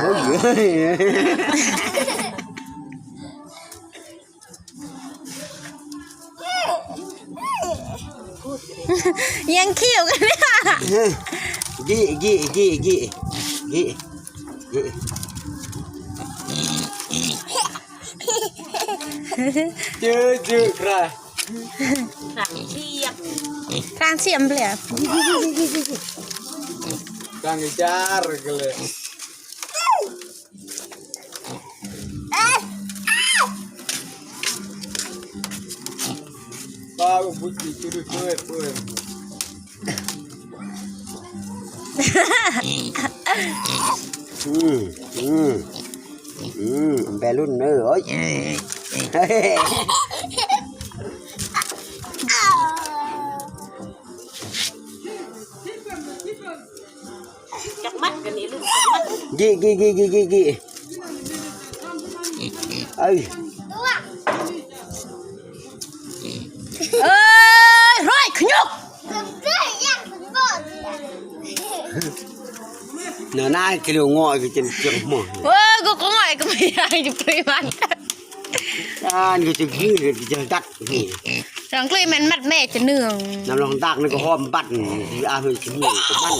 ເອີຍ ແຍ່ງຄິ້ວກັນເນຍ ເອີຍ ກີ້ ກີ້ ກີ້ ກີ້ ກີ້ ກີ້ ເຈີ ເຈີ ຄຣາ ຄຣາງຊຽມ ຄຣາງຊຽມເລີຍ ຄຣາງຈາຣກະເລີຍ. ປາບຸດຈິຈຸເປີດເປີດ ອືມ ອືມ ອືມ ແບລຸນເອີຍ ໂອ້ຍ. ຈັກມັດກັນນີ້ລູກ ຈັກມັດ ກີ້ ກີ້ ກີ້ ກີ້ ກີ້ ເອີຍ ເອີຍ ຮ້ອຍ ຂະຫຍຸກ ໜ້ານາຍ ກິໂລງອຍ ກະຈົນຈຽງຫົວ ເອີຍ ກູກະງອຍ ກະບໍ່ຢາກຈະໄປມັນ ອັນນີ້ຈະງືດ ຈະດັດນີ້ ສອງກະລີແມ່ນມັດແມ່ຈະເນື່ອງ ນ້ຳລອງດາກນີ້ກະຫອມບັດ ຊິອາເຮີຍຊິເໜື່ອຍກະມັນ.